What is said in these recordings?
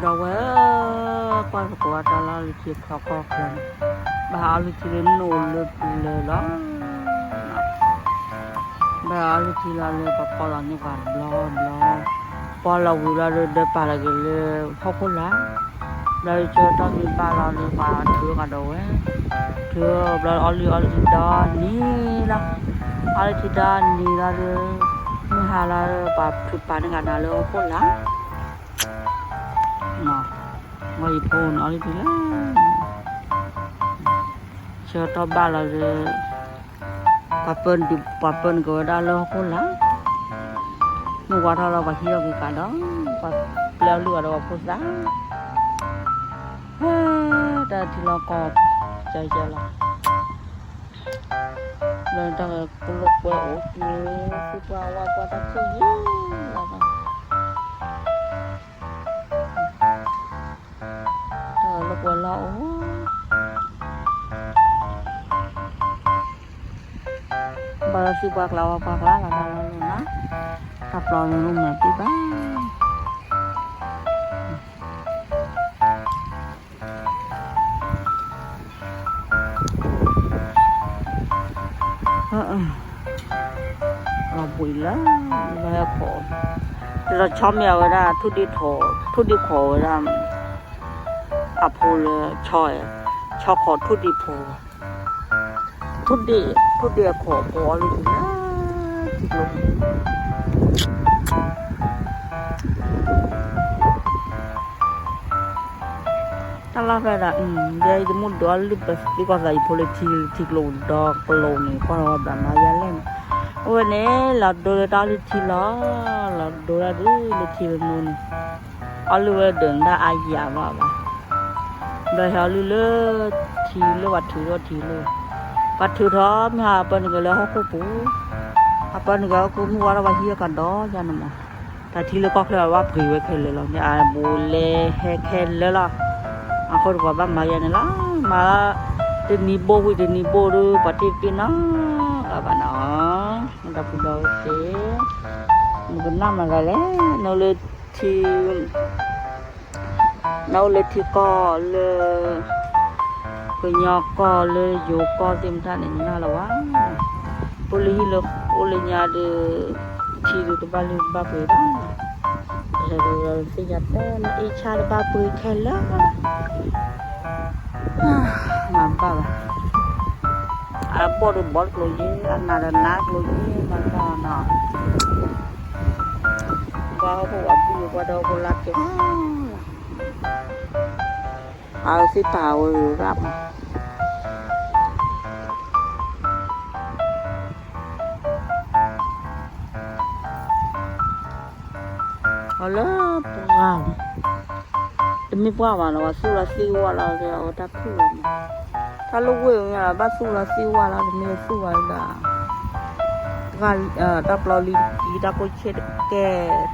ဒီးဝဲ ကွၢ်သကိးအတၢ်လီၢ်လၢထံချီကီၢ်ချီန့ၣ်, ဘၣ်အီလုၢ်ထံလၢနအိၣ်လၢပူၤလၢလီၤ. ဘၣ်အီလုၢ်ထံလီၤလၢပှၤဖီလီၤန့ၢ်ပှၤဘျီဘျီ, ပှၤလီၤဝံၤလီၤဒီး ဒၢပာ်လီၤက့ၤလၢဟီၣ်ခိၣ်လာ်, ဘျီဆၢကတီၢ်မ့ၢ်ဘၣ်လီၤဒီး ပှၤထုးကဒီးဝဲ, ထုးဘျီအီလုၢ်အီလုၢ်ထံဒီနံၤလီၤ, အီလုၢ်ထံဒီနံၤလီၤဒီး မုၢ်ဟါလီၤဒီး ပှၤထုးပာ်န့ၢ်ကဒီးလၢဟီၣ်ခိၣ်လာ် ဝဲယဖိန့ၣ် အီလုၢ်ထံလီၤ, ဆၢကတီၢ်ဘၣ်လီၤဒီး ပှၤပၢနုာ် ပှၤပၢနုာ်က့ၤဝဲဒၣ်လၢဟီၣ်ခိၣ်လာ်, မုၢ်ဝါထီၣ်လီၤ ပှၤဟံးထီၣ်က့ၤကဒီး, ပှၤပျဲအီလုၢ်အီဒီးပှၤဖိသၣ်, တၢ်ထံလီၤကီၢ်ကဲကဲလီၤ, လၢတၢ်ကလိာ်ကွဲအိၣ်က့ၤ သ့ၣ်ပှၢ်ဝါပှၢ်တၢ်ထံၣ်ယံၤလီၤ, တၢ်လၢပှဲၤလီၤအိၣ်, ဘၣ်လၢသ့ၣ်ပှၢ်ကျါဝါပှၢ်ကျါလီၤ တၢ်လီၤလီၤနီၤ, တၢ်ပျီန့ၣ်မၤတ့ၢ်ဘၣ် လီၤဘှံးလၢ လၢဟဲခိး, လီၤဆီမ့ၢ်အဝဲဒၣ် ထူၣ်ဒ့ၣ်ထိး ထူၣ်ဒ့ၣ်ခိးဝဲဒၣ် အဖိလၢဆီ, ဆီခိးထူၣ်ဒ့ၣ်ဖိ, ထူၣ်ဒ့ၣ် ထူၣ်ဒ့ၣ်အခိးဖိအီလုၢ်လၢ ထံကျိ တၢ်လီၢ်ဖဲဒၣ် ယဲယတမူဒုးအီလုၢ်ပသံကွၢ်သးယဖိလၢထံ ထံကျိဒီးကျိန့ၣ် ကွၢ်လီၤဝဲဘျးမၤယၤလဲၣ်န့ၣ်, အဝဲန့ၣ် လီၤဒိလၢတၢ်အီလုၢ်ထံလီၤ, လီၤဒိဒၣ်ဒ်လၢထံလၢနိန့ၣ်, အီလုၢ်ဝဲဒၢးနဒၣ်အါယၤဘၣ်ဘၣ်, ဒီးဟဲအီလုၢ်လၢထံလၢပှၤထုးထီၣ်ထံလၢ, ပှၤထုးထီၣ်မ့ၢ်ဟးအပၢနုာ်က့ၤလၢဟီၣ်ခိၣ်ပူၤ, အပၢနုာ်က့ၤဟီၣ်ခိၣ်မုၢ်ဝါထီၣ်ပှၤဟံးအကဒီးယၤန့ၣ်မး, တၢ်ထံလၢကီၢ်ချၢအဘၣ်ပှ့ၤဝဲခဲလၢာ်လီၤ, မ့ၢ်အဘူးလဲဟဲခဲလၢာ်လီၤ, အဃိဒီးပှၤဘၣ်မၤယၤန့ၣ်လီၤ, မၤ တနံၤဘိဝံၤတနံၤဘိဒီး ပှၤတ့ၢ်တ့ၢ်နီၤ အဘၣ်နီၤ, ဒီပုၢ်ဒီဝဲၢ်သ့ၣ်, နကနၣ်မၤသးလဲၣ်, နအိၣ်လၢထံ နအိၣ်လၢထံကီၢ်လၢ ကညီကီၢ်လၢယိၤကီၢ်သ့ၣ်မတၤန့ၣ် နနၢ်လီၤဝဲ, အိၣ်လၢဟံၣ်လၢအိၣ်လၢညါဒီး ထံဒုးတဘၣ်လုၢ်ဘၣ်ပှ့ၤဘၣ်, သ့ၣ်ညါတဲနအ့ၣ်ဆၣ်တဘၣ်ပှ့ၤခဲလၢာ်, မၤဘၣ်ဘၣ်, အဘီၣ်ဒီးဘီၣ်တကျိၤယ့ၣ် အနးဒီးနးကျိၤယ့ၣ် မၤဘၣ်နီၤ, ကွၢ်ဟီၣ်ခိၣ်ဝးဘုၣ် ကွၢ်ဒီးဟီၣ်ခိၣ်လါကဲ အဝဲသ့ၣ်ပာ်ဝဲရၣ်မး, အလၢပှၢ်, တမ့ၢ်ပှၢ်ဘၣ်နီၤ ပှၤသူၣ်လီၤသံဝါလီၤ အဝဲတၢ်ဖုၣ်လီၤမး, တၢ်လၢဝ့ၢ်ဝဲဘၣ်သူၣ်လီၤသံဝါလီၤ တမ့ၢ်သူၣ်ဘၣ်ဒၣ်, တၢ်ပျီလံတကံ တၢ်ကိၢ်ဆ့ၣ်တကဲ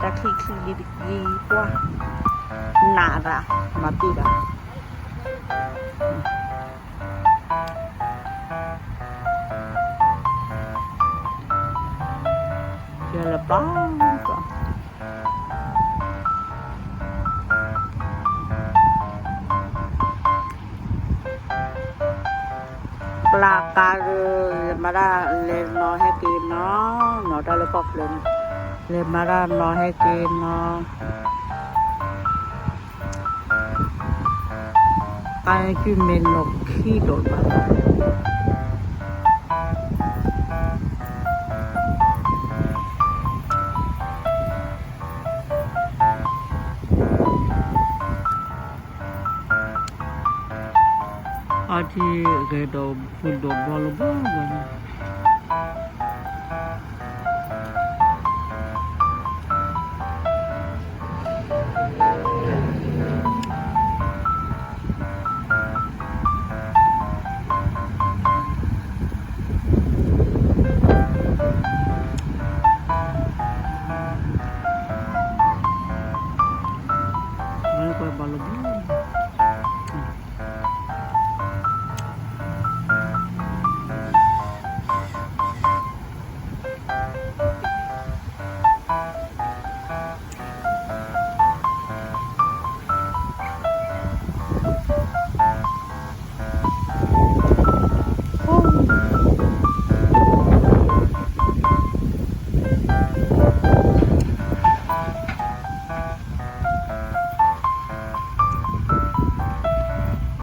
တၢ်ချံၣ်ချံၣ်လံတကံ ပှၢ် နးရၣ် မၤပ့ၢ်ဘၣ် ယလၢပျီ ပျၢ်ကါဒီး လဲၤမၤတၢ်လဲၤနီၤဟဲက့ၤနီၤ, နီၤတၢ်လၢကီၢ်ချၢန့ၣ်, လဲၤမၤတၢ်နီၤဟဲက့ၤနီၤ, ကါန့ၣ်ကုမ့ၢ်နီၢ်ခံဒိၣ်ဘၣ် အထံဂဲၤဒီးဖုဒိၣ်ဘီလၢဘီဘီန့ၣ် ကွၢ်ဘီလၢဘီ